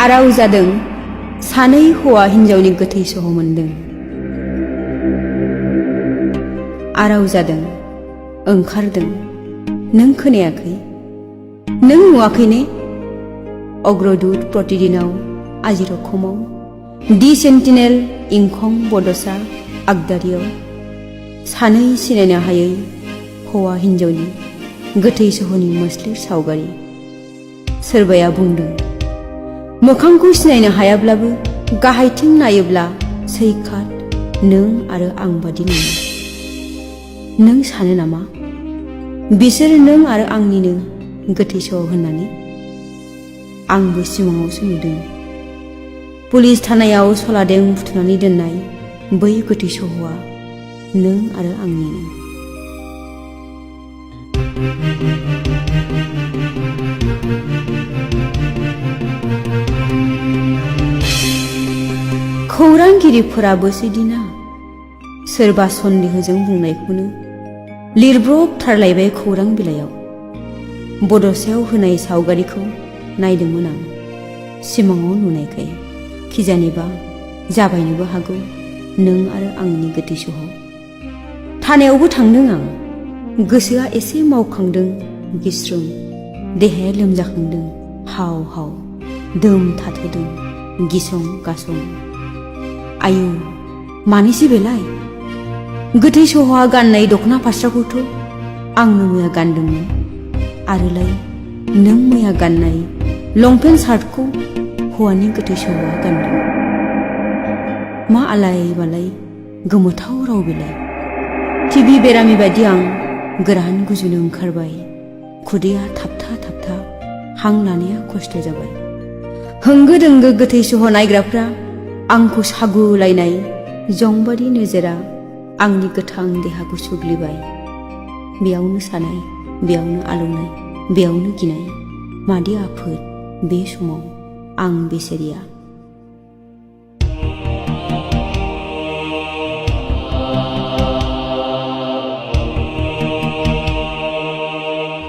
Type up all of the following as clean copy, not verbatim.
आराव जादों सानै हौवा हिन्जावनि गोथै सह मोनदों। आराव जादों ओंखारदों नों खोनायाखै नों नुवाखै ने? अग्रदूत प्रतिदिनाव आजिरखमाव दि सेन्टिनेल इंखं बड'सा आगदारियाव सानै सिनायनो हायै हौवा हिन्जावनि गोथै सहनि मोस्लिर सावगारि। सोरबाया बुंदों मोखांखौ सिनायनो हायाब्लाबो गाहायथिं नायोब्ला सैखात नों आरो आं बादि नुयो। नों सानो नामा बिसोर नों आरो आंनिनो गोथै सह होननानै? आंबो सिमाङावसो नुदों पुलिस थानायाव सलादें फुथुनानै दोननाय बै गोथै सहआ नों आरो आंनिनो। खौरांगिरिफोराबो सैदिना सोरबा सन्देहजों बुंनायखौनो लिरब्रबथारलायबाय खौरां बिलाइयाव। बड'सायाव होनाय सावगारिखौ नायदोंमोन आं सिमाङाव नुनायखाय। खिजानिबा जाबायनोबो हागौ नों आरो आंनि गोथै सह। थानायावबो थांदों आं। गोसोआ एसे मावखांदों गिस्रुम, देहाया लोमजाखांदों हाव हाव, दोम थाथ'दों गिसं गासं। आयौ मानैसो बेलाय? गोथै सहआ गाननाय दखना फास्राखौथ' आंनो मैया गानदोंमोन, आरोलाय नों मैया गाननाय लंपेन्ट सार्टखौ हौवानि गोथै सहआ गानदों। मा आलाय बालाय गोमोथाव राव बेलाय? टिभि बेरामि बायदि आं गोरान गुजुनो ओंखारबाय। खुदैया थाबथा थाबथा, हां लानाया खस्थ' जाबाय। होंगो दोंगो गोथै सह नायग्राफ्रा आंखौ सागुलायनाय जंबादि नोजोरा आंनि गोथां देहाखौ सुग्लिबाय। बेयावनो सानाय, बेयावनो आलौनाय, बेयावनो गिनाय। मादि आफोद बे समाव आं बेसेरिया।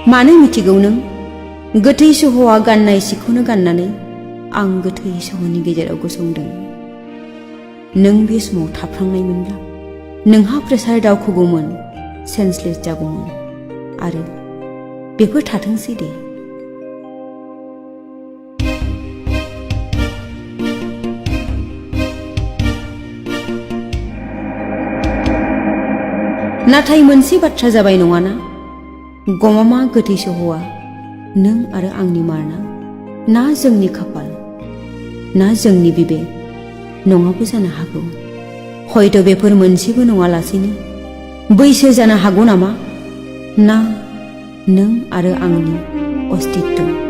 मानो मिथिगौ नों? गोथै सहआ गाननाय सिखौनो गाननानै आं गोथै सहनि गेजेराव गसंदों। नों बे समाव थाफ्लांनायमोनब्ला नोंहा प्रेसार दावखोगौमोन, सेन्सलेस जागौमोन। आरो बेफोर थाथोंसै दे। नाथाय मोनसे बाथ्रा जाबाय नङाना? गमामा गोथै सहआ नों आरो आंनि मारना? ना जोंनि खाफाल? ना जोंनि बिबेक? नङाबो जानो हागौ। हयथ' बेफोर मोनसेबो नङालासेनो बैसो जानो हागौ नामा? ना नों आरो आंनि अस्तित्व?